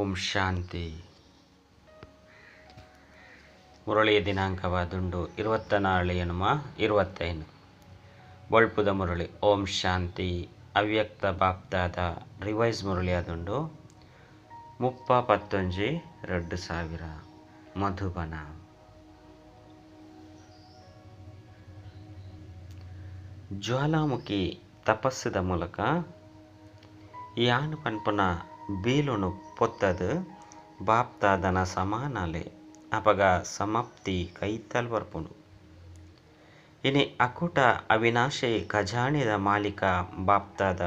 ಓಂ ಶಾಂತಿ. ಮುರಳಿಯ ದಿನಾಂಕವಾದುಂಡು 24/8/25. ಬೊಳ್ಪುದ ಮುರಳಿ. ಓಂ ಶಾಂತಿ. ಅವ್ಯಕ್ತ ಬಾಪ್ದಾದ ರಿವೈಸ್ ಮುರಳಿಯಾದುಂಡು 30/11/2000 ಮಧುಬನ. ಜ್ವಾಲಾಮುಖಿ ತಪಸ್ಸುದ ಮೂಲಕ ಯಾನು ಪನ್ಪುನ ಬೀಲುನು ಪೊತ್ತದು ಬಾಪ್ದಾದನ ಸಮಾನಾಲೆ ಅಪಗ ಸಮಾಪ್ತಿ ಕೈತಲ್ ಬರ್ಪುಂಡು. ಇನಿ ಅಕುಟ ಅವಿನಾಶಿ ಖಜಾನಿದ ಮಾಲೀಕ ಬಾಪ್ದಾದ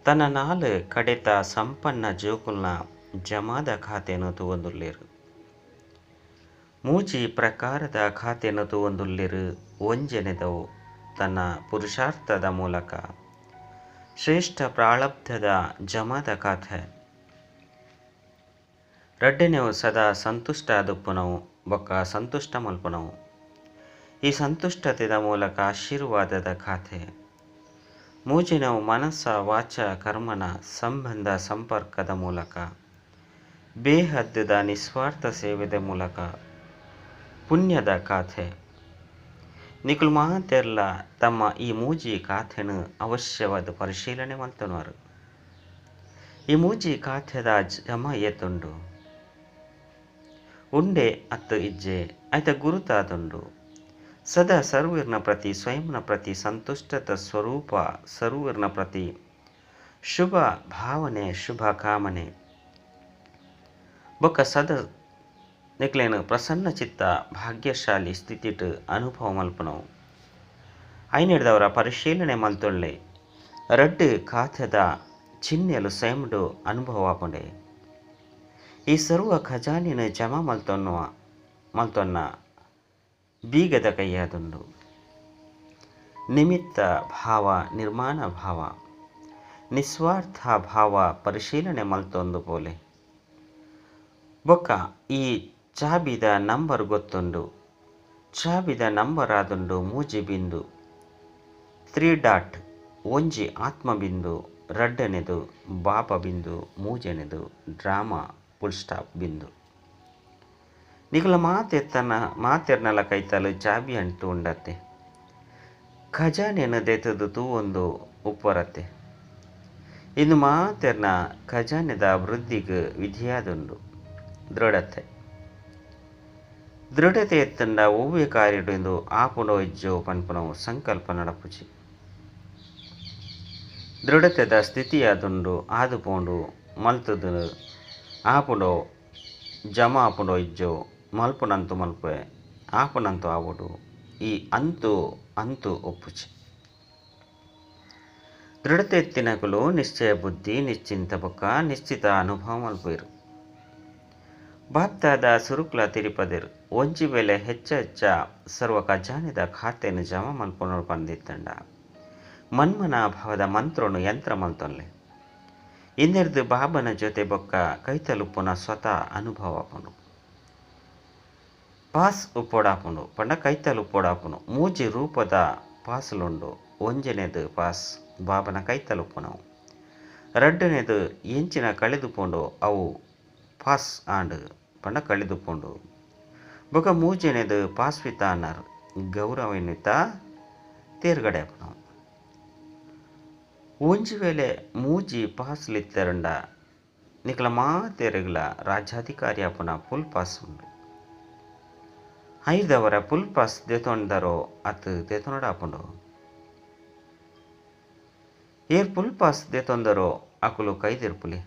ತನ್ನ ನಾಲು ಕಡೆತ ಸಂಪನ್ನ ಜೋಕುಲ್ನ ಜಮಾದ ಖಾತೆಯನ್ನು ತೂವೊಂದುಲ್ಲೆರು. ಮೂಜಿ ಪ್ರಕಾರದ ಖಾತೆಯನ್ನು ತೂವೊಂದುಲ್ಲೆರು. ಒಂಜನೆದವು ತನ್ನ ಪುರುಷಾರ್ಥದ ಮೂಲಕ ಶ್ರೇಷ್ಠ ಪ್ರಾರಬ್ಧದ ಜಮಾದ ಖಾತೆ. ರಡ್ಡನೆವು ಸದಾ ಸಂತುಷ್ಟ ಆದುಪ್ಪುನವು ಬೊಕ್ಕ ಸಂತುಷ್ಟ ಮಲ್ಪುನವು. ಈ ಸಂತುಷ್ಟತೆದ ಮೂಲಕ ಆಶೀರ್ವಾದದ ಖಾತೆ. ಮೂಜಿನವು ಮನಸ್ಸ ವಾಚ ಕರ್ಮನ ಸಂಬಂಧ ಸಂಪರ್ಕದ ಮೂಲಕ ಬೇಹದ್ದುದ ನಿಸ್ವಾರ್ಥ ಸೇವೆದ ಮೂಲಕ ಪುಣ್ಯದ ಖಾತೆ. ನಿಕುಲ್ ಮಾತೆರ್ಲ ತಮ್ಮ ಈ ಮೂಜಿ ಖಾತೆನು ಅವಶ್ಯವಾದ ಪರಿಶೀಲನೆ ಮಲ್ತನವರು. ಈ ಮೂಜಿ ಖಾತೆದ ಜಮ ಏತುಂಡು ಉಂಡೆ ಅತ್ತು ಇಜ್ಜೆ ಆಯ್ತ ಗುರುತಾದುಂಡು. ಸದಾ ಸರ್ವರ್ನ ಪ್ರತಿ ಸ್ವಯಂನ ಪ್ರತಿ ಸಂತುಷ್ಟತ ಸ್ವರೂಪ ಸರ್ವರ್ನ ಪ್ರತಿ ಶುಭ ಭಾವನೆ ಶುಭ ಕಾಮನೆ ಬೊಕ್ಕ ಸದಾ ನಿಕ್ಲೇನು ಪ್ರಸನ್ನ ಚಿತ್ತ ಭಾಗ್ಯಶಾಲಿ ಸ್ಥಿತಿಟ್ ಅನುಭವ ಮಲ್ಪನವು. ಐನೆಡ್ದವರ ಪರಿಶೀಲನೆ ಮಲ್ತೊಳ್ಳೆ ರಡ್ಡು ಖಾತೆದ ಚಿಹ್ನೆಲು ಸ್ವಯಂಡು ಅನುಭವ ಆಪುಂಡೆ. ಈ ಸರ್ವ ಖಜಾನಿನ ಜಮಾ ಮಲ್ತೊನ್ನ ಬೀಗದ ಕೈಯಾದುಂಡು. ನಿಮಿತ್ತ ಭಾವ ನಿರ್ಮಾಣ ಭಾವ ನಿಸ್ವಾರ್ಥ ಭಾವ ಪರಿಶೀಲನೆ ಮಲ್ತೊಂದು ಪೋಲೆ ಬೊಕ್ಕ ಈ ಚಾಬಿದ ನಂಬರ್ ಗೊತ್ತುಂಡು. ಚಾಬಿದ ನಂಬರ್ ಆದುಂಡು ಮೂಜಿ ಬಿಂದು 3 ಡಾಟ್ ಒಂಜಿ ಆತ್ಮಬಿಂದು, ರಡ್ಡನೆದು ಬಾಪ ಬಿಂದು, ಮೂಜನೆದು ಡ್ರಾಮಾ ಫುಲ್ ಸ್ಟಾಪ್ ಬಿಂದು. ನಿಕಲ ಮಾತೆರ್ನಲ ಕೈತಲು ಚಾಬಿ ಅಂಟು ಉಂಡತ್ತೆ. ಖಜಾನೆಯನ್ನು ದೆತದು ತೂವೊಂದು ಉಪ್ಪರತ್ತೆ. ಇನ್ನು ಮಾತೆರ್ನ ಖಜಾನೆದ ವೃದ್ಧಿಗೆ ವಿಧಿಯಾದುಂಡು ದೃಢತೆ. ದೃಢತೆ ಎತ್ತಂಡ ಒವ್ವೆ ಕಾರ್ಯಡು ಎಂದು ಆಪುಂಡೋ ಇಜ್ಜೋ ಪನ್ಪುನವು ಸಂಕಲ್ಪ ನಡಪುಜಿ. ದೃಢತೆದ ಸ್ಥಿತಿಯಾದುಂಡು ಆದು ಪೋಂಡು ಮಲ್ತದು ಆಪುಂಡೋ ಜಮ ಆಪುಂಡೋ ಇಜ್ಜೋ ಮಲ್ಪುನಂತು ಮಲ್ಪೆ ಆಪುನಂತು ಆವೊಡು ಈ ಅಂತು ಅಂತು ಒಪ್ಪುಜಿ. ದೃಢತೆ ಎತ್ತಿನಕುಲು ನಿಶ್ಚಯ ಬುದ್ಧಿ ನಿಶ್ಚಿಂತ ಬೊಕ್ಕ ನಿಶ್ಚಿತ ಅನುಭವ ಮಲ್ಪುವೆರು. ಬಾಪ್ದಾದ ಸುರುಕ್ಲ ತಿರುಪದಿರು ಒಂಜಿ ವೇಳೆ ಹೆಚ್ಚ ಹೆಚ್ಚ ಸರ್ವ ಖಜಾನೆದ ಖಾತೆಯನ್ನು ಜಮಾ ಮಲ್ಪೊನೊಡು ಪಂದಿತ್ತಂಡ ಮನ್ಮನ ಭಾವದ ಮಂತ್ರನು ಯಂತ್ರ ಮಲ್ತೊನ್ಲೆ. ಇನ್ನೆರ್ದು ಬಾಬನ ಜೊತೆ ಬೊಕ್ಕ ಕೈತಲುಪ್ಪುನ ಸ್ವತಃ ಅನುಭವ ಆಪುಂಡು. ಪಾಸ್ ಉಪ್ಪೊಡಾಪುಂಡು ಪಂಡ ಕೈತಲುಪ್ಪೊಡಾಪುಂಡು. ಮೂಜಿ ರೂಪದ ಪಾಸುಲುಂಡು. ಒಂಜನೆದು ಪಾಸ್ ಬಾಬನ ಕೈತಲುಪ್ಪುನವು. ರಡ್ಡನೆದು ಎಂಚಿನ ಕಳೆದುಪೋಂಡು ಅವು ಪಾಸ್ ಆಂಡ್ ಪಂಡ ಕಳೆದುಪೋಂಡು. ಬೊಕ ಮೂಜನೆದು ಪಾಸ್ವಿತ ಅನ್ನಾರು ಗೌರವಾನ್ವಿತ ತೇರ್ಗಡೆ ಆಪುನವು. ಒಂಜಿ ವೇಳೆ ಮೂಜಿ ಪಾಸ್ಲಿತ್ತರಂಡ ನಿಕಲ ಮಾತೆರೆಗ್ಲ ರಾಜ್ಯಾಧಿಕಾರಿ ಆಪುನ ಫುಲ್ ಪಾಸ್ ಉಂಡು. ಐದವರ ಫುಲ್ ಪಾಸ್ ದೆತೊಂಡರೋ ಅತ್ ದೆತೊನಡ ಆಪುಂಡು. ಏರ್ ಫುಲ್ ಪಾಸ್ ದೆತೊಂದರೋ ಅಕುಲು ಕೈದಿರ್ಪುಲಿ.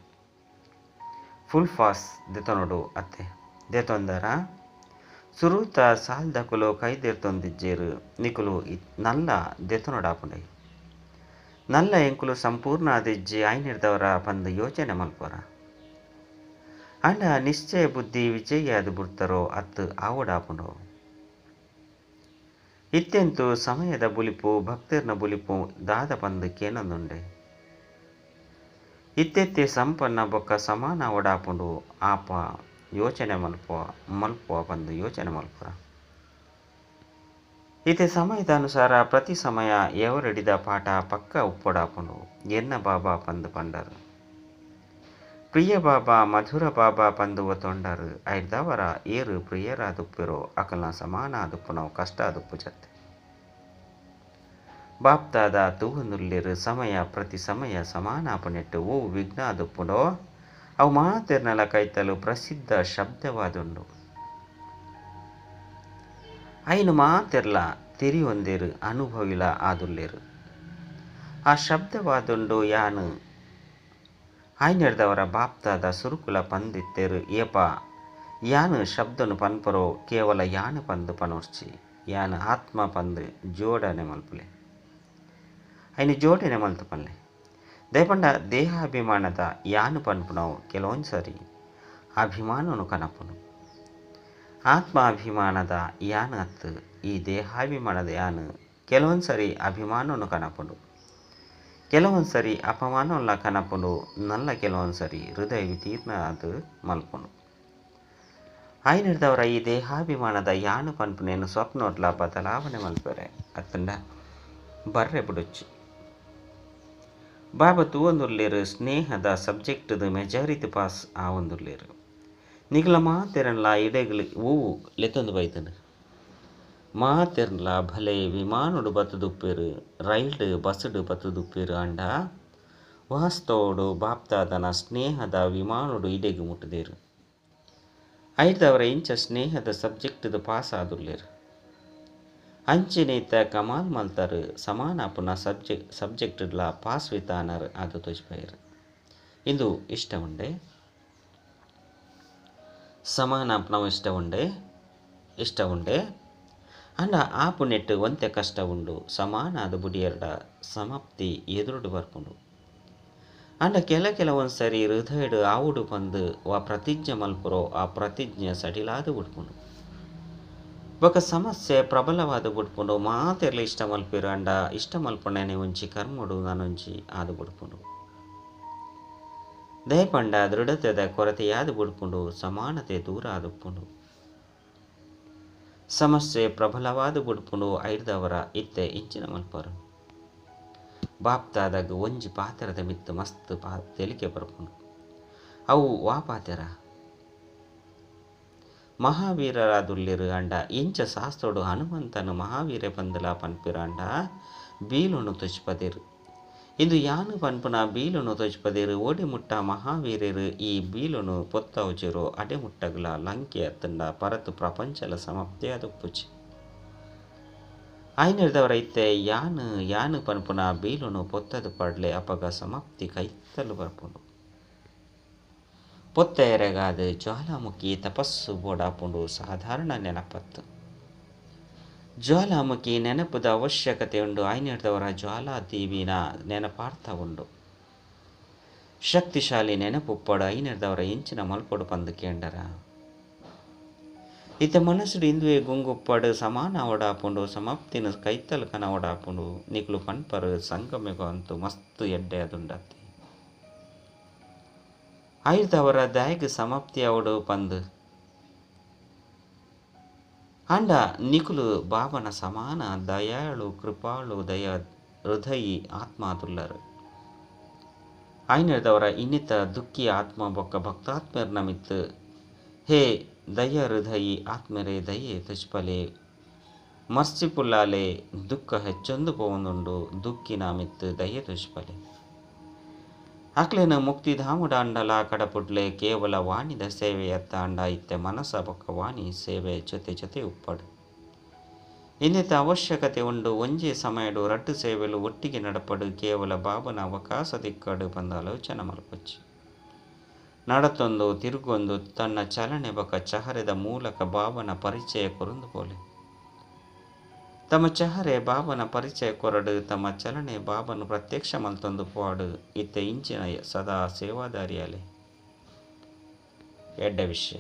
ಫುಲ್ ಪಾಸ್ ದೆತೊನೊಡು ಅತ್ತೆ ದೆತೊಂದರ ಸುರೂತ ಸಾಲ್ದಕುಲು ಕೈದಿರ್ತೊಂದಿಜ್ಜೇರು ನಿಕುಲು ನಲ್ಲ ದೆತೊನೊಡಾಪುಂಡೆ. ನಲ್ಲ ಎಂಕುಲು ಸಂಪೂರ್ಣ ಆದಿಜ್ಜಿ ಐನಿರ್ದವರ ಪಂದು ಯೋಚನೆ ಮಲ್ಪರ. ಅಂಡ ನಿಶ್ಚಯ ಬುದ್ಧಿ ವಿಜಯಾದ ಬುಡ್ತರೋ ಅತ್ತು ಆವಡಾಪುಂಡು. ಇತ್ತೆಂತು ಸಮಯದ ಬುಲಿಪು ಭಕ್ತರ್ನ ಬುಲಿಪು ದಾದ ಪಂದು ಕೇನೊಂದುಂಡೆ. ಇತ್ತೆತ್ತೆ ಸಂಪನ್ನ ಬೊಕ್ಕ ಸಮಾನ ಒಡಾಪುಂಡು ಆಪ ಯೋಚನೆ ಮಲ್ಪುವ ಮಲ್ಪುವ ಪಂದು ಯೋಚನೆ ಮಲ್ಪುರ. ಇತ್ತೆ ಸಮಯದ ಅನುಸಾರ ಪ್ರತಿ ಸಮಯ ಎವರೆಡಿದ ಪಾಠ ಪಕ್ಕ ಉಪ್ಪೊಡಾಪುಂಡು. ಎನ್ನ ಬಾಬಾ ಪಂದು ಪಂಡರು. ಪ್ರಿಯ ಬಾಬಾ ಮಧುರ ಬಾಬಾ ಪಂದುವ ತೊಂಡರು ಐರ್ದವರ ಏರು ಪ್ರಿಯರಾದುಪ್ಪಿರೋ ಅಕಲ್ನ ಸಮಾನ ಆದುಪ್ಪುನವು ಕಷ್ಟ ಆದುಪ್ಪು ಜತ್ತೆ. ಬಾಪ್ತಾದ ತೂವೊಂದುಲ್ಲೆರ್ ಸಮಯ ಪ್ರತಿ ಸಮಯ ಸಮಾನಾಪನೆಟ್ಟು ಓ ವಿಘ್ನ ಆದುಪ್ಪುಂಡೋ ಅವು ಮಾತೆರ್ನಲ ಕೈತಲು ಪ್ರಸಿದ್ಧ ಶಬ್ದವಾದುಂಡು. ಐನು ಮಾತೆರ್ಲ ತೆರಿಯೊಂದೆರು ಅನುಭವಿಲ ಆದುಲ್ಲೆರು. ಆ ಶಬ್ದವಾದುಂಡು ಯಾನು ಆಯ್ನೆರ್ದವರ ಬಾಪ್ತಾದ ಸುರುಕುಲ ಪಂದಿತ್ತೆರು ಏಪ ಯಾನು ಶಬ್ದನು ಪನ್ಪರೋ ಕೇವಲ ಯಾನು ಪಂದು ಪನೋರ್ಚಿ ಯಾನು ಆತ್ಮ ಪಂದು ಜೋಡಣೆ ಮಲ್ಪುಲೆ ಐನು ಜೋಡಣೆ ಮಲ್ತು ಪನ್ಲೆ. ದಯಪಂಡ ದೇಹಾಭಿಮಾನದ ಯಾನು ಪನ್ಪುನವು ಕೆಲವೊಂದು ಸರಿ ಅಭಿಮಾನನು ಕನಪುನು. ಆತ್ಮಾಭಿಮಾನದ ಯಾನು ಅತ್ತು ಈ ದೇಹಾಭಿಮಾನದ ಯಾನು ಕೆಲವೊಂದು ಸರಿ ಅಭಿಮಾನನು ಕನಪುಂಡು, ಕೆಲವೊಂದು ಸರಿ ಅಪಮಾನಲ್ಲ ಕನಪುಂಡು, ನಲ್ಲ ಕೆಲವೊಂದು ಸರಿ ಹೃದಯ ವಿತೀರ್ಣ ಅದು ಮಲ್ಪುಂಡು. ಆಯ್ನಿಡ್ದವರ ಈ ದೇಹಾಭಿಮಾನದ ಯಾನು ಪನ್ಪುನೇನು ಸ್ವಪ್ನೋಡ್ಲ ಬದಲಾವಣೆ ಮಲ್ಪರೆ ಅತ್ತಂಡ ಬರ್ರೆ ಬಿಡುಚ್ಚಿ. ಬಾಬಾ ತೂವೊಂದುಲ್ಲೆರ್ ಸ್ನೇಹದ ಸಬ್ಜೆಕ್ಟ್ದು ಮೆಜಾರಿಟಿ ಪಾಸ್ ಆವೊಂದುಲ್ಲೆರ್. ನಿಗಲ ಮಾತೆರನ್ಲ ಇಡೆಗ್ಲು ಹೂವು ಲೆತ್ತೊಂದು ಬೈತಂಡು ಮಾತೆರ್ನ್ಲ ಭಲೆ ವಿಮಾನೊಡು ಬತ್ತುದುಪ್ಪೆರು ರೈಲ್ಡ್ ಬಸ್ಡ್ ಬತ್ತುದುಪ್ಪೆರು ಅಂಡ ವಾಸ್ತವಡು ಬಾಪ್ತಾದನ ಸ್ನೇಹದ ವಿಮಾನೊಡು ಇಡೆಗ್ ಮುಟ್ಟುದೇರು. ಐದವರ ಇಂಚ ಸ್ನೇಹದ ಸಬ್ಜೆಕ್ಟ್ದು ಪಾಸ್ ಆದುಲ್ಲೆರ್. ಅಂಚಿನೇತ ಕಮಾಲ್ ಮಲ್ತರು ಸಮಾನ ಪುನಃ ಸಬ್ಜೆಕ್ಟ್ಡ್ಲ ಪಾಸ್ ವಿತಾನರ್ ಅದು ತೋಜ್ಪೈರ್. ಇಂದು ಇಷ್ಟ ಉಂಡೆ ಸಮಾನ ನಾವು ಇಷ್ಟ ಉಂಡೆ ಇಷ್ಟ ಉಂಡೆ ಅಂಡ ಆಪು ನೆಟ್ಟು ಒಂತೆ ಕಷ್ಟ ಉಂಡು ಸಮಾನ ಅದು ಬುಡಿಯರ್ಡ ಸಮಾಪ್ತಿ ಎದುರುಡು ಬರ್ಪುಂಡು. ಅಂಡ ಕೆಲ ಕೆಲವೊಂದು ಸರಿ ಹೃದಯಡು ಆವುಡು ಬಂದು ವಾ ಪ್ರತಿಜ್ಞೆ ಮಲ್ಪುರೋ ಆ ಪ್ರತಿಜ್ಞೆ ಸಡಿಲಾದ ಉಡ್ಪುಂಡು. ಬೊಕ ಸಮಸ್ಯೆ ಪ್ರಬಲವಾದ ಬುಡ್ಪುಂಡು. ಮಾತೆರ್ಲ ಇಷ್ಟ ಮಲ್ಪಿರು ಅಂಡ ಇಷ್ಟ ಮಲ್ಪುಣನೆ ಒಂಚಿ ಕರ್ಮಡು ನಾನೊಂಚಿ ಆದು ಬುಡ್ಪುಂಡು. ದಯಪಂಡ ದೃಢತೆದ ಕೊರತೆಯಾದ ಬುಡ್ಪುಂಡು, ಸಮಾನತೆ ದೂರ ಆದುಪ್ಪುಂಡು. ಸಮಸ್ಯೆ ಪ್ರಬಲವಾದ ಬುಡ್ಪುಂಡು. ಐರ್ದವರ ಇತ್ತೆ ಇಂಚಿನ ಮಲ್ಪರು ಬಾಪ್ತಾದಾಗ ಒಂಜಿ ಪಾತೆರದ ಮಿತ್ತು ಮಸ್ತ್ ತೆಲಿಕೆ ಬರ್ಪುಂಡು. ಅವು ವಾ ಪಾತೆರ ಮಹಾವೀರರಾದುಲ್ಲೆರು ಅಂಡ ಇಂಚ ಶಾಸ್ತ್ರೋಡು ಹನುಮಂತನು ಮಹಾವೀರ ಪಂದಲ ಪನ್ಪಿರ ಅಂಡ ಬೀಲುನು ತುಚ್ಪದಿರು. ಇಂದು ಯಾನು ಪನ್ಪುನ ಬೀಲುನು ತೊಜ್ಪದಿರು ಓಡಿ ಮುಟ್ಟ ಮಹಾವೀರರು ಈ ಬೀಲುನು ಪೊತ್ತವುಚಿರೋ ಅಡೆ ಮುಟ್ಟಗಲ ಲಂಕೆ ಅತ್ತಂಡ ಪರತು ಪ್ರಪಂಚಲ ಸಮಾಪ್ತಿ ಅದಪ್ಪುಚಿ. ಆಯ್ನಿರ್ದವರ ಇತ್ತೆ ಯಾನು ಯಾನು ಪನ್ಪುನ ಬೀಲುನು ಪೊತ್ತದು ಪಡ್ಲೆ ಅಪಗ ಸಮಾಪ್ತಿ ಕೈತ್ತಲು ಬರ್ಪುಂಡು. ಪೊತ್ತೆರೆಗಾದ ಜ್ವಾಲಾಮುಖಿ ತಪಸ್ಸು ಬೋಡಾಪುಂಡು ಸಾಧಾರಣ ನೆನಪತ್ತು. ಜ್ವಾಲಾಮುಖಿ ನೆನಪುದ ಅವಶ್ಯಕತೆ ಉಂಡು. ಆಯ್ನಿಡ್ದವರ ಜ್ವಾಲಾದೇವಿನ ನೆನಪಾರ್ಥ ಉಂಡು. ಶಕ್ತಿಶಾಲಿ ನೆನಪುಪ್ಪಡು ಐನಿಡ್ದವರ ಇಂಚಿನ ಮಲ್ಪಡು ಪಂದು ಕೇಂಡರ ಇತ್ತ ಮನಸ್ಸುಡು ಇಂದುವೆ ಗುಂಗುಪ್ಪಡು ಸಮಾನ ಓಡಾಪುಂಡು ಸಮಾಪ್ತಿನ ಕೈತಲ್ ಕನ ಓಡಾಪುಂಡು. ನಿಕ್ಲು ಪನ್ಪರು ಸಂಗಮಿಗ ಅಂತೂ ಮಸ್ತ್ ಎಡ್ಡೆ ಅದುಂಡತ್ತಿ. ಆಯ್ದವರ ದಾಯಿಗೆ ಸಮಾಪ್ತಿ ಅವಡು ಪಂದು ಅಂಡ ನಿಕುಲು ಬಾಬನ ಸಮಾನ ದಯಾಳು ಕೃಪಾಳು ದಯ ಹೃದಯಿ ಆತ್ಮ ತುಲ್ಲರು. ಆಯ್ನದವರ ಇನ್ನಿತ ದುಃಖಿ ಆತ್ಮ ಬೊಕ್ಕ ಭಕ್ತಾತ್ಮರ್ ನಮಿತ್ತು ಹೇ ದಯ ಹೃದಯಿ ಆತ್ಮರೇ ದಯೆ ತುಚ್ಪಲೆ ಮರ್ಸಿಪುಲ್ಲಾಲೆ ದುಃಖ ಹೆಚ್ಚೊಂದು ಪೋವೊಂದುಂಡು ದುಃಖಿ ನಾಮಿತ್ತು ದಯೆ ತುಚ್ಪಲೆ. ಅಕ್ಲೇನ ಮುಕ್ತಿಧಾಮುಡಾಂಡಲ ಕಡಪುಡ್ಲೆ ಕೇವಲ ವಾಣಿದ ಸೇವೆಯತ್ತ ಅಂಡ ಇತ್ತೆ ಮನಸ ಬೊಕ್ಕ ವಾಣಿ ಸೇವೆ ಜೊತೆ ಜೊತೆ ಉಪ್ಪಡು. ಇನ್ನಿತ ಅವಶ್ಯಕತೆ ಉಂಡು. ಒಂಜೇ ಸಮಯಡು ರಡ್ಡು ಸೇವೆಲು ಒಟ್ಟಿಗೆ ನಡಪಡು ಕೇವಲ ಬಾಬನ ಅವಕಾಶ ದಿಕ್ಕಡು ಬಂದ ಆಲೋಚನೆ ಮಲ್ಪೊಚ್ಚಿ. ನಡತೊಂದು ತಿರುಗೊಂದು ತನ್ನ ಚಲನೆ ಬೊಕ್ಕ ಚಹರೆದ ಮೂಲಕ ಬಾಬನ ಪರಿಚಯ ಕೊರೊಂದು ಪೋಲೆ. ತಮ್ಮ ಚಹರೆ ಬಾಬನ ಪರಿಚಯ ಕೊರಡು ತಮ್ಮ ಚಲನೆ ಬಾಬನು ಪ್ರತ್ಯಕ್ಷ ಮಲ್ತೊಂದು ಪೋಡು ಇತ್ತೆ ಇಂಚಿನ ಸದಾ ಸೇವಾದಾರಿಯಾಲೆ. ಎಡ್ಡ ವಿಷಯ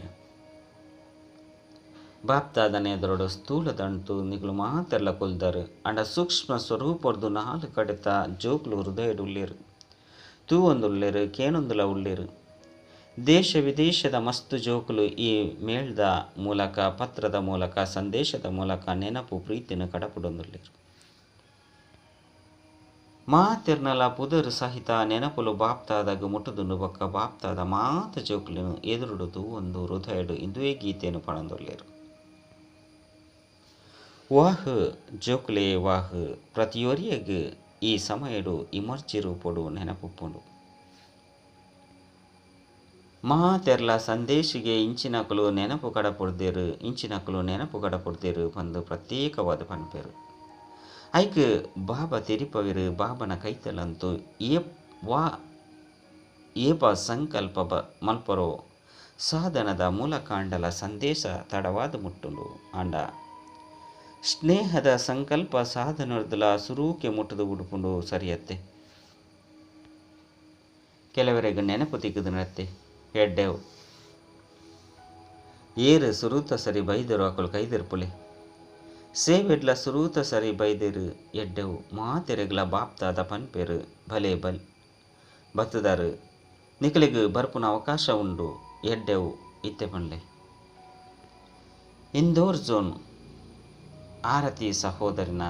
ಬಾಪ್ತಾದನೆ ಎದುರುಡು ಸ್ಥೂಲದಂಟು ನಿಗುಲು ಮಾತೆಲ್ಲ ಕೊಲ್ದರು ಅಂಡ ಸೂಕ್ಷ್ಮ ಸ್ವರೂಪರ್ದು ನಾಲ್ಕು ಕಡೆತ ಜೋಕ್ಲು ಹೃದಯಡು ಉಳ್ಳೇರು ತೂವೊಂದುಲ್ಲೇರು ಕೇನೊಂದುಲ ಉಳ್ಳೇರು. ದೇಶ ವಿದೇಶದ ಮಸ್ತು ಜೋಕುಲು ಈ ಮೇಳ್ದ ಮೂಲಕ ಪತ್ರದ ಮೂಲಕ ಸಂದೇಶದ ಮೂಲಕ ನೆನಪು ಪ್ರೀತಿನ ಕಡಪುಡೊಂದುಲ್ಲೇರು. ಮಾತೆರ್ನಲ ಪುದರ್ ಸಹಿತ ನೆನಪುಲು ಬಾಪ್ತಾದಾಗ ಮುಟ್ಟುದುಂಡು ಬೊಕ್ಕ ಬಾಪ್ತಾದ ಮಾತ ಜೋಕುಲೆನು ಎದುರುಡು ತೂವೊಂದು ಹೃದಯಡು ಇಂದುವೇ ಗೀತೆಯನ್ನು ಪಣಂದೊಲ್ಲೆರು. ವಾಹ್ ಜೋಕುಲೆ ವಾಹ್ ಪ್ರತಿಯೊರಿಯಗ್ ಈ ಸಮಯಡು ಇಮರ್ಜಿ ರೂಪೊಡು ನೆನಪುಪ್ಪುಂಡು. ಮಾತೆರ್ಲ ಸಂದೇಶಿಗೆ ಇಂಚಿನಕುಲು ನೆನಪು ಕಡಪುಡ್ದೆರು ಇಂಚಿನಕುಲು ನೆನಪು ಕಡಪುಡ್ದೆರು ಪಂದು ಪ್ರತ್ಯೇಕವಾದ ಪನ್ಪೆರು. ಐಕ್ ಬಾಬಾ ತೆರಿಪವಿರು ಬಾಬನ ಕೈತಲಂತು ಏಪ ಸಂಕಲ್ಪ ಮಲ್ಪರೋ ಸಾಧನದ ಮೂಲಕಾಂಡಲ ಸಂದೇಶ ತಡವಾದ ಮುಟ್ಟುಂಡು. ಆಂಡ ಸ್ನೇಹದ ಸಂಕಲ್ಪ ಸಾಧನರ್ದಲ ಸುರೂಕೆ ಮುಟ್ಟುದು ಉಡುಪುಂಡು ಸರಿಯತ್ತೆ. ಕೆಲವರೆಗೆ ನೆನಪು ತಿಕ್ಕದು ನಡತ್ತೆ ಎಡ್ಡೆವು ಏರು ಸುರೂತ ಸರಿ ಬೈದರು ಅಕುಲು ಕೈದಿರ್ಪುಲೆ ಸೇವೆಡ್ಲ ಸುರೂತ ಸರಿ ಬೈದೇರು ಎಡ್ಡೆವು ಮಾತೆರೆಗ್ಲ ಬಾಪ್ತಾದ ಪನ್ಪೇರು ಭಲೆ ಬಲ್ ಬತ್ತದಾರು ನಿಕಲಿಗೆ ಬರ್ಪುನ ಅವಕಾಶ ಉಂಡು ಎಡ್ಡೆವು ಇತ್ತೆ ಪನ್ಲೆ. ಇಂದೋರ್ ಝೋನ್ ಆರತಿ ಸಹೋದರಿನ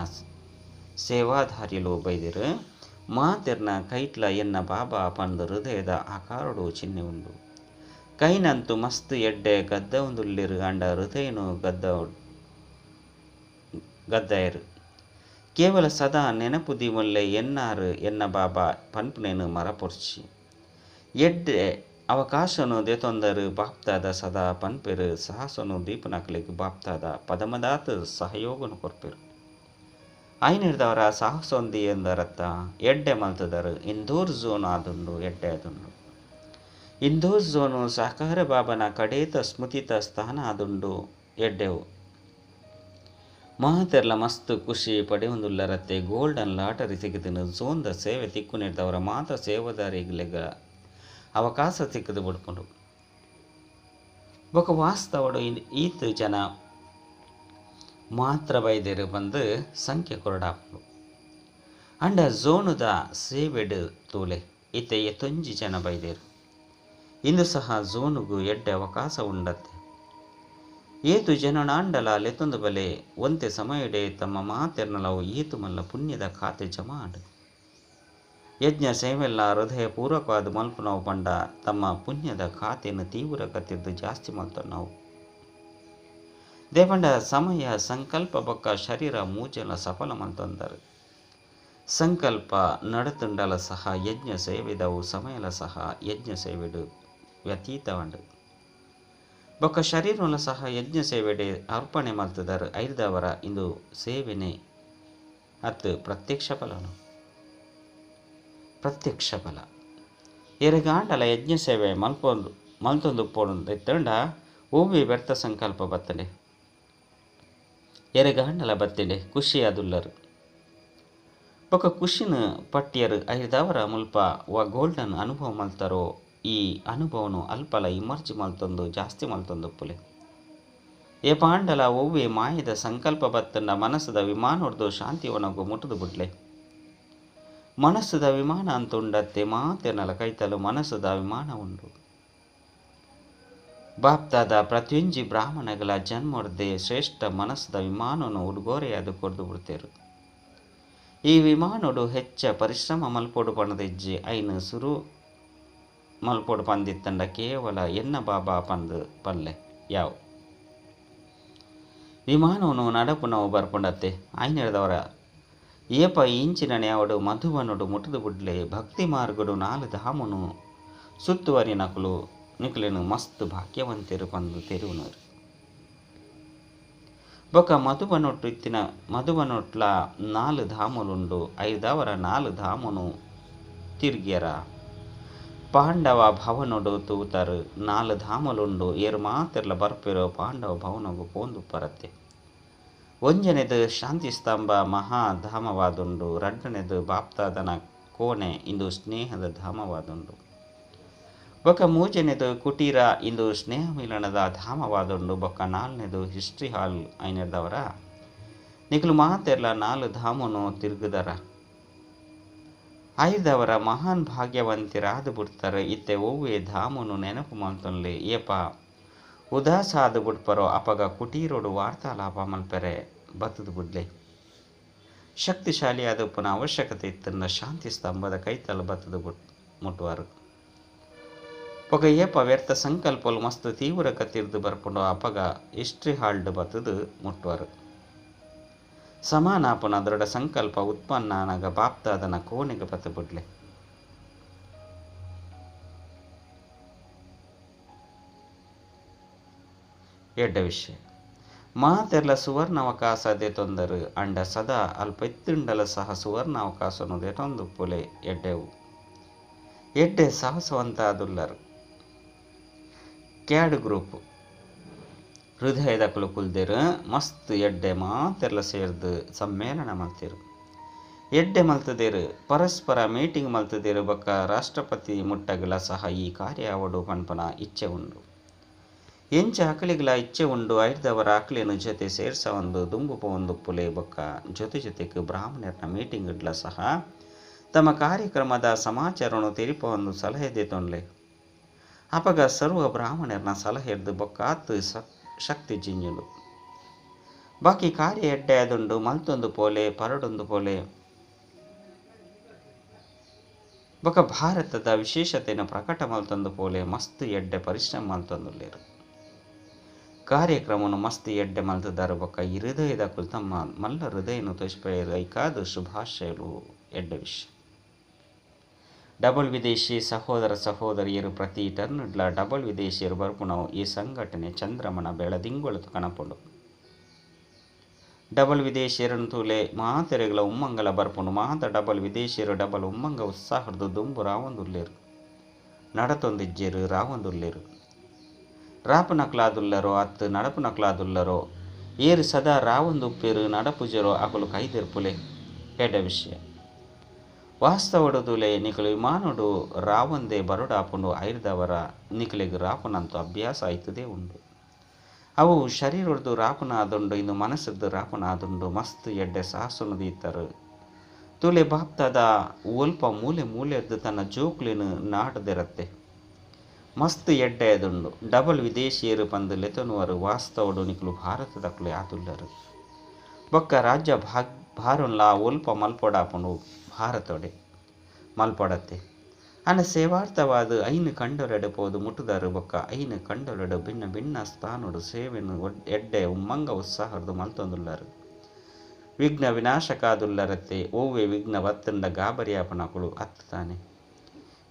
ಸೇವಾಧಾರಿಲು ಬೈದಿರು ಮಾತೆರ್ನ ಕೈಟ್ಲ ಎನ್ನ ಬಾಬಾ ಪಂದು ಹೃದಯದ ಆಕಾರಡು ಚಿಹ್ನೆ ಉಂಡು. ಕೈನಂತು ಮಸ್ತ್ ಎಡ್ಡೆ ಗದ್ದ ಉಂದುಲ್ಲೆರು ಅಂಡ ಹೃದಯನು ಗದ್ದಾಯರು ಕೇವಲ ಸದಾ ನೆನಪು ದೀವೊಲ್ಲೆ ಎನ್ನಾರು ಎನ್ನ ಬಾಬಾ ಪನ್ಪುನೇನು ಮರಪೊರ್ಚಿ ಎಡ್ಡೆ ಅವಕಾಶನು ದೇತೊಂದರು ಬಾಪ್ತಾದ ಸದಾ ಪನ್ಪೆರು ಸಾಹಸನು ದೀಪನಕಲಿಗೆ ಬಾಪ್ತಾದ ಪದಮದಾತ ಸಹಯೋಗನು ಕೊರ್ಪೆರು. ಐನಿರ್ದವರ ಸಾಹಸೊಂದಿ ಎಂದರತ್ತ ಎಡ್ಡೆ ಮಲ್ತದರು ಇಂದೋರ್ ಝೋನ್ ಆದುಂಡು ಎಡ್ಡೆ ಆದುಂಡು. ಇಂದೋರ್ ಝೋನು ಸಾಕಾರ ಬಾಬನ ಕಡೇತ ಸ್ಮೃತಿತ ಸ್ಥಾನ ಆದುಂಡು ಎಡ್ಡೆವು. ಮಾತೆರ್ಲ ಮಸ್ತ್ ಖುಷಿ ಪಡೆಯೊಂದುಲ್ಲರತ್ತೆ ಗೋಲ್ಡನ್ ಲಾಟರಿ ಸಿಗದಿನ ಝೋನ್ದ ಸೇವೆ ತಿಕ್ಕು ನೀಡಿದವರ ಮಾತ ಸೇವಾದಾರಿಗಳಿಗ ಅವಕಾಶ ಸಿಕ್ಕದು ಬಿಡ್ಕೊಂಡು ಬೊಕ ವಾಸ್ತವಡು ಈತ ಜನ ಮಾತ್ರ ಬೈದೇರು ಬಂದು ಸಂಖ್ಯೆ ಕೊರಡಾಪುಂಡು. ಅಂಡ ಝೋನುದ ಸೇವೆಡು ತೂಲೆ ಇತ್ತೆ ಎತ್ತೊಂಜಿ ಜನ ಬೈದೇರು ಇಂದು ಸಹ ಝೋನುಗು ಎಡ್ಡೆ ಅವಕಾಶ ಉಂಡತ್ತೆ. ಏತು ಜನನಾಂಡಲ ಲೆತ್ತೊಂದು ಬಲೆ ಒಂತೆ ಸಮಯಡೆ ತಮ್ಮ ಮಾತೆರ್ನಲವು ಏತು ಮಲ್ಲ ಪುಣ್ಯದ ಖಾತೆ ಜಮಾ ಆಂಡ್. ಯಜ್ಞ ಸೇವೆಲ್ಲ ಹೃದಯ ಪೂರ್ವಕವಾದ ಮಲ್ಪುನವು ಪಂಡ ತಮ್ಮ ಪುಣ್ಯದ ಖಾತೆಯನ್ನು ತೀವ್ರ ಗತಿದ್ದು ಜಾಸ್ತಿ ಮಲ್ತೊನ್ನವು. ದೇಪಂಡ ಸಮಯ ಸಂಕಲ್ಪ ಬೊಕ್ಕ ಶರೀರ ಮೂಜಲ ಸಫಲ ಮಲ್ತೊಂದರು. ಸಂಕಲ್ಪ ನಡತುಂಡಲ ಸಹ ಯಜ್ಞ ಸೇವೆದವು ಸಮಯಲ ಸಹ ಯಜ್ಞ ಸೇವೆಡು ವ್ಯತೀತವಂಡು. ಬೊಕ್ಕ ಶರೀರಲ ಸಹ ಯಜ್ಞ ಸೇವೆಡೆ ಅರ್ಪಣೆ ಮಲ್ತದಾರು ಐದವರ ಇಂದು ಸೇವೆನೆ ಅತ್ತು ಪ್ರತ್ಯಕ್ಷ ಫಲನು ಪ್ರತ್ಯಕ್ಷ ಫಲ. ಎರೆಗಾಂಡಲ ಯಜ್ಞ ಸೇವೆ ಮಲ್ಪೊಂದು ಮಲ್ತೊಂದು ಪೋಡು ಎತ್ತಂಡ ಓವಿ ವ್ಯರ್ಥ ಸಂಕಲ್ಪ ಬತ್ತನೆ ಎರೆಗಾಂಡಲ ಬತ್ತನೆ ಖುಷಿಯಾದುಲ್ಲರು. ಬೊಕ್ಕ ಖುಷಿನ ಪಟ್ಟಿಯರು ಐದವರ ಮುಲ್ಪ ವ ಗೋಲ್ಡನ್ ಅನುಭವ ಮಲ್ತಾರೋ ಈ ಅನುಭವನು ಅಲ್ಪಲ ಇಮರ್ಜಿ ಮಲ್ತೊಂದು ಜಾಸ್ತಿ ಮಲ್ತೊಂದು ಪುಲೆ. ಏ ಪಾಂಡಲ ಒವ್ವೆ ಮಾಯದ ಸಂಕಲ್ಪ ಬತ್ತಂಡ ಮನಸ್ಸದ ವಿಮಾನೊಡ್ದು ಶಾಂತಿ ಒಣಗು ಮುಟ್ಟುದು ಬಿಡ್ಲೆ. ಮನಸ್ಸದ ವಿಮಾನ ಅಂತ ಉಂಡತ್ತೆ ಮಾತೆನಲ ಕೈತಲು ಮನಸ್ಸದ ವಿಮಾನ ಉಂಡು. ಬಾಪ್ತಾದ ಪ್ರತಿಯೊಂಜಿ ಬ್ರಾಹ್ಮಣಗಳ ಜನ್ಮೊಡ್ದೆ ಶ್ರೇಷ್ಠ ಮನಸ್ಸದ ವಿಮಾನವನ್ನು ಉಡುಗೊರೆಯಾದ ಕೊರ್ದು ಬಿಡ್ತೇರು. ಈ ವಿಮಾನೊಡು ಹೆಚ್ಚ ಪರಿಶ್ರಮ ಮಲ್ಪೊಡು ಪಣದೆಜ್ಜಿ ಐನು ಸುರು ಮಲ್ಪೊಡು ಪಂದಿತ್ತಂಡ ಕೇವಲ ಎನ್ನ ಬಾಬಾ ಪಂದು ಪಲ್ಲೆ ಯಾವ ವಿಮಾನವನ್ನು ನಡಪುನವು ಬರ್ಪುಂಡತ್ತೆ ಐನೆಡ್ದವರ ಏಪ ಇಂಚಿನ ನ್ಯಾವಡು ಮಧುವನುಡು ಮುಟ್ಟುದು ಬುಡ್ಲೆ ಭಕ್ತಿ ಮಾರ್ಗಡು ನಾಲು ಧಾಮನು ಸುತ್ತುವರಿ ನಕಲು ನಿಕಲೇನು ಮಸ್ತ್ ಭಾಗ್ಯವಂತೆರು ಪಂದು ತೆರುವನರು. ಬೊಕ ಮಧುಬನೊಟ್ಟು ಇತ್ತಿನ ಮಧುಬನೊಟ್ಲ ನಾಲು ಧಾಮುಲುಂಡು ಐದವರ ನಾಲು ಧಾಮನು ತಿರ್ಗ್ಯರ ಪಾಂಡವ ಭವನೊಡು ತೂತರು ನಾಲು ಧಾಮುಲುಂಡು ಏರು ಮಾತೆರ್ಲ ಬರ್ಪೆರೋ ಪಾಂಡವ ಭವನಗು ಪೋಂದು ಪರತ್ತೆ. ಒಂಜನೆದು ಶಾಂತಿ ಸ್ತಂಭ ಮಹಾಧಾಮವಾದುಂಡು, ರಡ್ಡನೆದು ಬಾಪ್ತಾದನ ಕೋಣೆ ಇಂದು ಸ್ನೇಹದ ಧಾಮವಾದುಂಡು, ಬೊಕ್ಕ ಮೂಜನೆದು ಕುಟೀರ ಇಂದು ಸ್ನೇಹ ಮಿಲನದ ಧಾಮವಾದುಂಡು, ಬೊಕ್ಕ ನಾಲ್ನೆದು ಹಿಸ್ಟ್ರಿ ಹಾಲ್ ಐನೆದವರ ನಿಕಲು ಮಾತೆರ್ಲ ನಾಲು ಧಾಮನು ತಿರುಗುದರ ಐದವರ ಮಹಾನ್ ಭಾಗ್ಯವಂತಿರಾದು ಬಿಡ್ತಾರೆ. ಇತ್ತೆ ಒವ್ವೆ ಧಾಮನು ನೆನಪು ಮಲ್ತೊನ್ಲೆ ಏಪ ಉದಾಸಾದು ಬುಡ್ಪರೋ ಅಪಗ ಕುಟೀರೋಡು ವಾರ್ತಾಲಾಪ ಮಲ್ಪೆರೆ ಬತ್ತದು ಬುಡ್ಲೆ. ಶಕ್ತಿಶಾಲಿಯಾದ ಅವಶ್ಯಕತೆ ಇತ್ತನ್ನ ಶಾಂತಿ ಸ್ತಂಭದ ಕೈತಲ ಬತ್ತದ ಮುಟ್ಟುವರು. ಪೊಗ ಏಪ ವ್ಯರ್ಥ ಸಂಕಲ್ಪಲು ಮಸ್ತ್ ತೀವ್ರ ಗತಿರ್ದು ಬರ್ಪುಂಡು ಅಪಗ ಹಿಸ್ಟ್ರಿ ಹಾಲ್ಡ್ ಬತ್ತದು ಮುಟ್ಟುವರು. ಸಮಾನಾಪನ ದೃಢ ಸಂಕಲ್ಪ ಉತ್ಪನ್ನ ಆನಗ ಬಾಪ್ತಾದನ ಕೋಣೆಗೆ ಬತ್ತು ಬಿಡ್ಲೆ. ಎಡ್ಡ ವಿಷಯ ಮಾತೆರ್ಲ ಸುವರ್ಣಾವಕಾಶ ದೇತೊಂದರು ಅಂಡ ಸದಾ ಅಲ್ಪ ಇತ್ತುಂಡಲ ಸಹ ಸುವರ್ಣಾವಕಾಶನು ದೇತೊಂದು ಪುಲೆ ಎಡ್ಡೆವು ಎಡ್ಡೆ ಸಾಹಸವಂತಾದುಲ್ಲರು. ಕ್ಯಾಡ್ ಗ್ರೂಪ್ ಹೃದಯದ ಕುಲ್ದೇರು ಮಸ್ತ್ ಎಡ್ಡೆ ಮಾತೆರ್ಲ ಸೇರ್ದು ಸಮ್ಮೇಳನ ಮಲ್ತೇರು. ಎಡ್ಡೆ ಮಲ್ತದೇರು ಪರಸ್ಪರ ಮೀಟಿಂಗ್ ಮಲ್ತದೇರು ಬೊಕ್ಕ ರಾಷ್ಟ್ರಪತಿ ಮುಟ್ಟಗಲ ಸಹ ಈ ಕಾರ್ಯ ಅವಡು ಪನ್ಪನ ಇಚ್ಛೆ ಉಂಡು. ಎಂಚ ಅಕಲಿಗಳ ಇಚ್ಛೆ ಉಂಡು ಐರ್ದವರ ಅಕಲಿನ ಜೊತೆ ಸೇರ್ಸ ಒಂದು ದುಂಬು ಪೋಂದು ಪುಲೆ ಬೊಕ್ಕ ಜೊತೆ ಜೊತೆಗೆ ಬ್ರಾಹ್ಮಣರ್ನ ಮೀಟಿಂಗ್ ಇಡ್ಲ ಸಹ ತಮ್ಮ ಕಾರ್ಯಕ್ರಮದ ಸಮಾಚಾರವನ್ನು ತೆರಿಪ ಒಂದು ಸಲಹೆ ದೇತೊಂಡ್ಲೆ. ಅಪಗ ಸರ್ವ ಬ್ರಾಹ್ಮಣರ್ನ ಸಲಹೆ ಹಿಡ್ದು ಬೊಕ್ಕಾತು ಶಕ್ತಿ ಜಿಂಜುಂಡು. ಬಾಕಿ ಕಾರ್ಯ ಎಡ್ಡೆ ಅದುಂಡು ಮಲ್ತೊಂದು ಪೋಲೆ ಪರಡೊಂದು ಪೋಲೆ ಬೊಕ್ಕ ಭಾರತದ ವಿಶೇಷತೆಯನ್ನು ಪ್ರಕಟ ಮಲ್ತೊಂದು ಪೋಲೆ ಮಸ್ತ್ ಎಡ್ಡೆ ಪರಿಶ್ರಮ ಮಲ್ತೊಂದುಲ್ಲೇರು. ಕಾರ್ಯಕ್ರಮವನ್ನು ಮಸ್ತ್ ಎಡ್ಡೆ ಮಲ್ತದಾರು ಬೊಕ್ಕ ಈ ಹೃದಯದ ಕುಲ್ ತಮ್ಮ ಮಲ್ಲ ಹೃದಯನು ತೋಷ್ಪೇರು ಐಕಾದ ಶುಭಾಶಯಲು ಎಡ್ಡೆ ವಿಷಯ. ಡಬಲ್ ವಿದೇಶಿ ಸಹೋದರ ಸಹೋದರಿಯರು ಪ್ರತಿ ಟರ್ನ್ಡ್ಲ ಡಬಲ್ ವಿದೇಶಿಯರು ಬರ್ಪುಣವು ಈ ಸಂಘಟನೆ ಚಂದ್ರಮನ ಬೆಳದಿಂಗೊಳತು ಕಣಪುಂಡು. ಡಬಲ್ ವಿದೇಶಿಯರನ್ನು ತೂಲೆ ಮಾತೆರೆಗಳ ಉಮ್ಮಂಗಲ ಬರ್ಪುಂಡು. ಮಾತ ಡಬಲ್ ವಿದೇಶಿಯರು ಡಬಲ್ ಉಮ್ಮಂಗ ಉತ್ಸಾಹದ ದುಂಬು ರಾವೊಂದುಲ್ಲೇರು ನಡತೊಂದಿಜ್ಜೇರು ರಾವೊಂದುಲ್ಲೇರು. ರಾಪುನಕ್ಲಾದುಲ್ಲರೋ ಅತ್ತು ನಡಪುನಕ್ಲಾದುಲ್ಲರೋ ಏರು ಸದಾ ರಾವೊಂದುಪ್ಪೇರು ನಡಪುಜರೋ ಅಕಲು ಕೈದೆರ್ಪುಲೆ ಎಡ ವಿಷಯ. ವಾಸ್ತವಡುದುಲೆ ನಿಕಲು ವಿಮಾನೋಡು ರಾವಂದೇ ಬರುಡಾಪುಂಡು ಐರ್ದವರ ನಿಕಲಿಗೆ ರಾಪುನಂತ ಅಭ್ಯಾಸ ಆಯ್ತದೇ ಉಂಡು. ಅವು ಶರೀರದ್ದು ರಾಪುನಾದುಂಡು ಇನ್ನು ಮನಸ್ಸದ್ದು ರಾಪುನಾದುಂಡು ಮಸ್ತ್ ಎಡ್ಡೆ ಸಾಹಸನು ದೀತರು. ತುಲೆ ಬಾಪ್ತದ ಒಲ್ಪ ಮೂಲೆ ಮೂಲೆದ್ದು ತನ್ನ ಜೋಕ್ಲಿನ ನಾಡದಿರತ್ತೆ ಮಸ್ತ್ ಎಡ್ಡೆ ಅದುಂಡು. ಡಬಲ್ ವಿದೇಶಿಯರು ಪಂದು ಲೆತನುವರು ವಾಸ್ತವಡು ನಿಕಲು ಭಾರತದಕ್ಲೆ ಆತುಲ್ಲರು. ಬೊಕ್ಕ ರಾಜ್ಯ ಭಾರುನ್ಲಾ ಒಲ್ಪ ಮಲ್ಪೊಡಾಪುಂಡು ಭಾರತೊಡೆ ಮಲ್ಪೊಡತ್ತೆ ಅನ ಸೇವಾರ್ಥವಾದ ಐನು ಕಂಡೊಲೆಡೆ ಪೋದು ಮುಟ್ಟುದಾರು ಬೊಕ್ಕ ಐನು ಕಂಡೊಲೆಡು ಭಿನ್ನ ಭಿನ್ನ ಸ್ಥಾನೋಡು ಸೇವೆನು ಎಡ್ಡೆ ಉಮ್ಮಂಗ ಉತ್ಸಾಹದ್ದು ಮಲ್ತೊಂದುಲ್ಲರು. ವಿಘ್ನ ವಿನಾಶಕಾದುಲ್ಲರತ್ತೆ ಓವೆ ವಿಘ್ನ ಬತ್ತಂಡ ಗಾಬರಿಯಾಪನಕುಳು ಅತ್ತಾನೆ.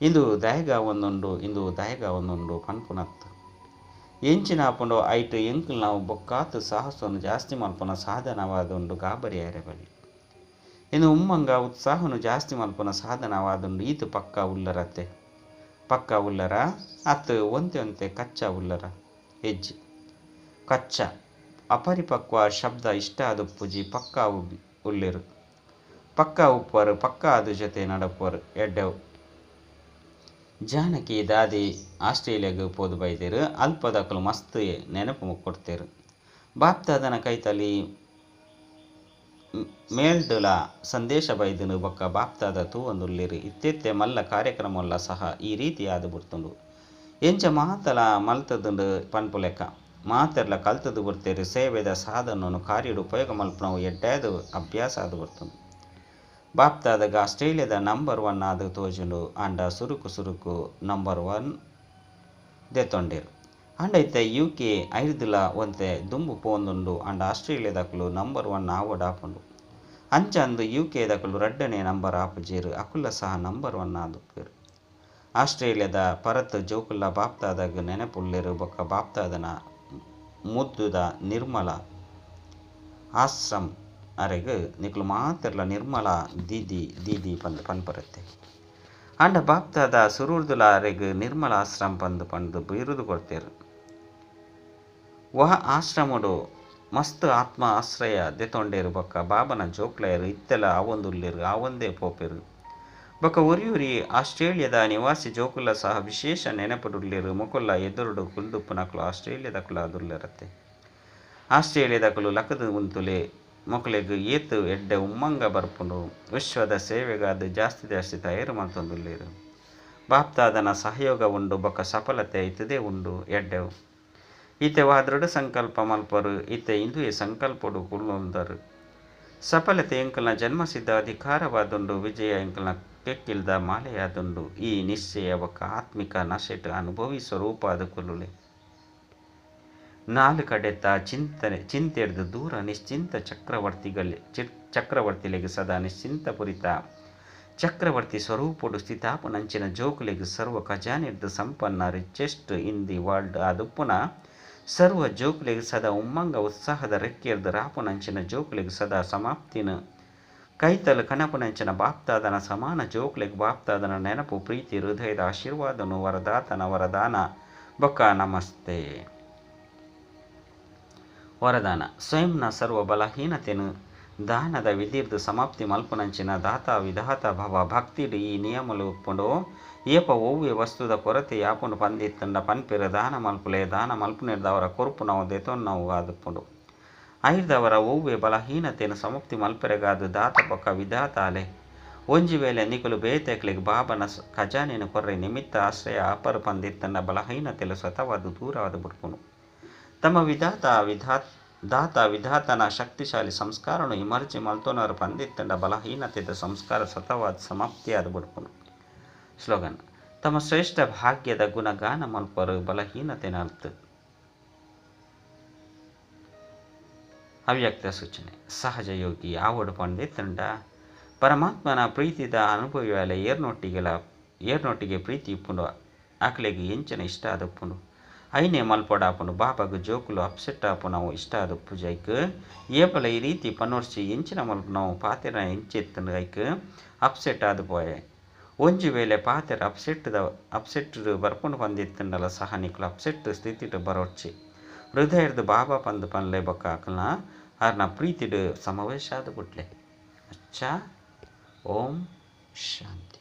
ಇಂದು ದಾಯಗ ಒಂದುಂಡು ಇಂದು ದಾಯಗ ಒಂದುಂಡು ಪನ್ಪುನತ್ತು ಎಂಚಿನ ಆಪುಂಡು ಐಟು ಎಂಕುಲು ನಾವು ಬೊಕ್ಕಾತು ಸಾಹಸವನ್ನು ಜಾಸ್ತಿ ಮಲ್ಪುನ ಸಾಧನವಾದುಂಡು ಗಾಬರಿ ಬಳಿ. ಇನ್ನು ಉಮ್ಮಂಗ ಉತ್ಸಾಹನು ಜಾಸ್ತಿ ಮಲ್ಪುನ ಸಾಧನವಾದುಂಡು ಈತು ಪಕ್ಕ ಉಲ್ಲರತ್ತೆ ಪಕ್ಕ ಉಲ್ಲರ ಅತ್ತು ಒಂತೆ ಒಂತೆ ಕಚ್ಚ ಉಲ್ಲರ ಹೆಜ್ಜೆ ಕಚ್ಚ ಅಪರಿಪಕ್ವ ಶಬ್ದ ಇಷ್ಟ ಅದು ಪೂಜಿ ಪಕ್ಕ ಉಲ್ಲೇರು ಪಕ್ಕ ಉಪ್ಪರು ಪಕ್ಕ ಅದು ಜೊತೆ ನಡಪರು ಎಡ್ಡೆವು. ಜಾನಕಿ ದಾದಿ ಆಸ್ಟ್ರೇಲಿಯಾಗೆ ಪೋದು ಬೈದೇರು ಅಲ್ಪದಕಲು ಮಸ್ತ್ ನೆನಪು ಕೊಡ್ತೇರು. ಬಾಪ್ತಾದನ ಕೈತಲಿ ಮೇಲ್ಡುಲ ಸಂದೇಶ ಬೈದನು ಬೊಕ್ಕ ಬಾಪ್ತಾದ ತೂವೊಂದುಲ್ಲೇರು. ಇತ್ತೆತ್ತೆ ಮಲ್ಲ ಕಾರ್ಯಕ್ರಮಲ್ಲ ಸಹ ಈ ರೀತಿ ಆದು ಬರ್ತುಂಡು. ಎಂಚ ಮಾತಲ ಮಲ್ತದುಂಡು ಪನ್ಪುಲೆಕ್ಕ ಮಾತೆರ್ಲ ಕಲ್ತದು ಬರ್ತೇರು. ಸೇವೆದ ಸಾಧನವನ್ನು ಕಾರ್ಯಡು ಉಪಯೋಗ ಮಲ್ಪನವು ಎಡ್ಡಾದು ಅಭ್ಯಾಸ ಆದು ಬರ್ತುಂಡು. ಬಾಪ್ತಾದಾಗ ಆಸ್ಟ್ರೇಲಿಯಾದ ನಂಬರ್ 1 ಆದು ತೋಜುಂಡು. ಅಂಡ ಸುರುಕು ಸುರುಕು ನಂಬರ್ 1 ದೆತ್ತೊಂಡೇರು. ಅಂಡ ಇತ್ತೆ ಯು ಕೆ ಐರ್ದುಲ ಒಂತೆ ದುಂಬು ಪೋಂದುಂಡು. ಅಂಡ ಆಸ್ಟ್ರೇಲಿಯಾದಕಲು ನಂಬರ್ 1 ಆವಡಾಪುಂಡು. ಅಂಚ ಅಂದು ಯು ಕೆ ದಕಲು ರಡ್ಡನೇ ನಂಬರ್ ಆಪುಜೇರು ಅಕುಲ ಸಹ ನಂಬರ್ 1 ಆದುಪ್ಪೇರು. ಆಸ್ಟ್ರೇಲಿಯಾದ ಪರತ್ ಜೋಕುಲ್ಲ ಬಾಪ್ತಾದಾಗ ನೆನಪುಲ್ಲೇರು ಬೊಕ್ಕ ಬಾಪ್ತಾದನ ಮುದ್ದುದ ನಿರ್ಮಲ ಆಶ್ರಮ್ ಅರೆಗ್ ನಿಕುಲು ಮಾತೆರ್ಲ ನಿರ್ಮಲ ದೀದಿ ದೀದಿ ಪಂದ್ ಪನ್ಪರತ್ತೆ. ಅಂಡ ಬಾಪ್ತಾದ ಸುರೂರ್ದುಲ ಅರೆಗ್ ನಿರ್ಮಲ ಆಶ್ರಮ್ ಪಂದ್ ಪಂದ್ ಬಿರುದು ಕೊಡ್ತೇರು. ವಹ ಆಶ್ರಮಡು ಮಸ್ತ್ ಆತ್ಮ ಆಶ್ರಯ ದೆತೊಂಡೇರು ಬೊಕ್ಕ ಬಾಬನ ಜೋಕ್ಲಯರು ಇತ್ತೆಲ ಆವೊಂದುಲ್ಲೇರು ಆವೊಂದೇ ಪೋಪೆರು. ಬೊಕ್ಕ ಉರಿಯುರಿ ಆಸ್ಟ್ರೇಲಿಯಾದ ನಿವಾಸಿ ಜೋಕುಲ ಸಹ ವಿಶೇಷ ನೆನಪುಡುಲ್ಲೇರು. ಮುಕುಲ್ಲ ಎದುರುಡು ಕುಲ್ದುಪ್ಪುನಕುಲು ಆಸ್ಟ್ರೇಲಿಯಾದಕುಲು ಅದುಲ್ಲೇರತ್ತೆ. ಆಸ್ಟ್ರೇಲಿಯಾದಕುಲು ಲಕದು ಉಂತುಲೆ ಮೊಕಲೆಗ್ ಏತು ಎಡ್ಡೆ ಉಮ್ಮಂಗ ಬರ್ಪುಂಡು. ವಿಶ್ವದ ಸೇವೆಗಾದ ಜಾಸ್ತಿ ಜಾಸ್ತಿ ತಯಾರು ಮಲ್ತೊಂದುಲ್ಲೇರು. ಬಾಪ್ತಾದನ ಸಹಯೋಗ ಉಂಡು ಬೊಕ್ಕ ಸಫಲತೆ ಇತ್ತದೇ ಉಂಡು ಎಡ್ಡೆವು. ಈತೆ ವಾ ದೃಢ ಸಂಕಲ್ಪ ಮಲ್ಪರು ಇತ್ತೆ ಇಂದುವೆ ಸಂಕಲ್ಪಡು ಕುಲ್ಲೊಂದರು. ಸಫಲತೆ ಎಂಕಲ್ನ ಜನ್ಮಸಿದ್ಧ ಅಧಿಕಾರವಾದುಂಡು. ವಿಜಯ ಎಂಕಲ್ನ ಕೆಕ್ಕಿಲ್ದ ಮಾಲೆಯಾದುಂಡು. ಈ ನಿಶ್ಚಯ ಬೊಕ್ಕ ಆತ್ಮಿಕ ನಶೆಟ್ ಅನುಭವಿ ಸ್ವರೂಪಾದ ಕುಲ್ಲುಲೆ. ನಾಲ್ ಕಡೆತ ಚಿಂತನೆ ಚಿಂತೆಡ್ದು ದೂರ ನಿಶ್ಚಿಂತ ಚಕ್ರವರ್ತಿಲೆಗ್ ಸದಾ ನಿಶ್ಚಿಂತ ಪುರಿತ ಚಕ್ರವರ್ತಿ ಸ್ವರೂಪೊಡು ಸ್ಥಿತಾಪುನಂಚಿನ ಜೋಕುಲೆಗ್ ಸರ್ವ ಖಜಾನೆಡ್ದು ಸಂಪನ್ನ ರಿಚೆಸ್ಟ್ ಇನ್ the world ಆದುಪ್ಪುನ ಸರ್ವ ಜೋಕುಲೆಗ್ ಸದಾ ಉಮ್ಮಂಗ ಉತ್ಸಾಹದ ರೆಕ್ಕೆರ್ದು ರಾಪುನಂಚಿನ ಜೋಕುಲೆಗ್ ಸದಾ ಸಮಾಪ್ತಿನ ಕೈತಲ್ ಕನಪುನಂಚಿನ ಬಾಪ್ತಾದನ ಸಮಾನ ಜೋಕುಲೆಗ್ ಬಾಪ್ತಾದನ ನೆನಪು ಪ್ರೀತಿ ಹೃದಯದ ಆಶೀರ್ವಾದನು ವರದಾತನ ವರದಾನ ಬೊಕ್ಕ ನಮಸ್ತೆ. ವರದಾನ ಸ್ವಯಂನ ಸರ್ವ ಬಲಹೀನತೆನು ದಾನದ ವಿಧಿರ್ದು ಸಮಾಪ್ತಿ ಮಲ್ಪುನಂಚಿನ ದಾತ ವಿಧಾತ ಭವ ಭಕ್ತಿಡ್ ಈ ನಿಯಮಲು ಉಪ್ಪುಂಡು. ಏಪ ಒವ್ವೆ ವಸ್ತುದ ಕೊರತೆ ಯಾಪುಂಡು ಪಂದಿತ್ತಂಡ ಪನ್ಪೆರ್ ದಾನ ಮಲ್ಪುಲೆ. ದಾನ ಮಲ್ಪುನೆರ್ದವರ ಕೊರ್ಪುನವು ದೆತೊನ್ನವು ಆದುಪ್ಪುಂಡು. ಐರ್ದವರ ಒವ್ವೆ ಬಲಹೀನತೆಯನ್ನು ಸಮಾಪ್ತಿ ಮಲ್ಪೆರೆಗಾದು ದಾತ ಬೊಕ್ಕ ವಿಧಾತ ಅಲೆ. ಒಂಜಿ ವೇಳೆ ನಿಕುಲು ಬೇತೆಕ್ಲೆಗ್ ಬಾಬನ ಖಜಾನೆನು ಕೊರ್ರೆ ನಿಮಿತ್ತ ಆಶ್ರಯ ಅಪರು ಪಂದಿತ್ತಂಡ ಬಲಹೀನತೆಲು ಸ್ವತಃವಾದ ದೂರವಾದ ಬಿಡ್ಪುಂಡು. ತಮ್ಮ ವಿಧಾತ ದಾತ ವಿಧಾತನ ಶಕ್ತಿಶಾಲಿ ಸಂಸ್ಕಾರನು ಇಮರ್ಜಿ ಮಲ್ತೊನರು ಪಂದಿತ್ತಂಡ ಬಲಹೀನತೆದ ಸಂಸ್ಕಾರ ಸ್ವತಃವಾದ ಸಮಾಪ್ತಿಯಾದ ಬಿಡ್ಪುಂಡು. ಸ್ಲೋಗನ್ ತಮ್ಮ ಶ್ರೇಷ್ಠ ಭಾಗ್ಯದ ಗುಣಗಾನ ಮಲ್ಪರು ಬಲಹೀನತೆನಲ್ತು. ಅವ್ಯಕ್ತ ಸೂಚನೆ ಸಹಜ ಯೋಗಿ ಆವಡು ಪಂದಿತ್ತಂಡ ಪರಮಾತ್ಮನ ಪ್ರೀತಿದ ಅನುಭವಿಯಾಲೆ ಏರ್ನೊಟ್ಟಿಗೆ ಪ್ರೀತಿ ಇಪ್ಪುಂಡು. ಆಕಲೆಗ್ ಎಂಚಿನ ಇಷ್ಟ ಆದಪ್ಪುಂಡು ಐನೆ ಮಲ್ಪೊಡಾಪುಂಡು. ಬಾಬಾಗ್ ಜೋಕುಲು ಅಪ್ಸೆಟ್ ಆಪುನವು ಇಷ್ಟ ಆದಪ್ಪು ಜೈಕ್ ಏಪಲ ಈ ರೀತಿ ಪನೊರ್ಚಿ ಎಂಚಿನ ಮಲ್ಪುನವು ಪಾತೆರ ಎಂಚೆತ್ತಂಡು ಐಕ್ ಅಪ್ಸೆಟ್ ಆದ್ ಪೋಯೆ. ಒಂಜಿ ವೇಳೆ ಪಾತೆರ ಅಪ್ಸೆಟ್ ಬರ್ಪುಂಡು ಪಂದಿತ್ತಂಡಲ ಸಹ ನಿಕುಲು ಅಪ್ಸೆಟ್ ಸ್ಥಿತಿಟ್ ಬರೋಡ್ಚಿ. ಹೃದಯರ್ದು ಬಾಬಾ ಪಂದ್ ಪನ್ಲೆ ಬೊಕ್ಕ ಅಕಲ್ನ ಆರ್ನ ಪ್ರೀತಿಡ್ ಸಮಾವೇಶ ಆದ್ ಬಿಡ್ಲೆ. ಅಚ್ಚಾ, ಓಂ ಶಾಂತಿ.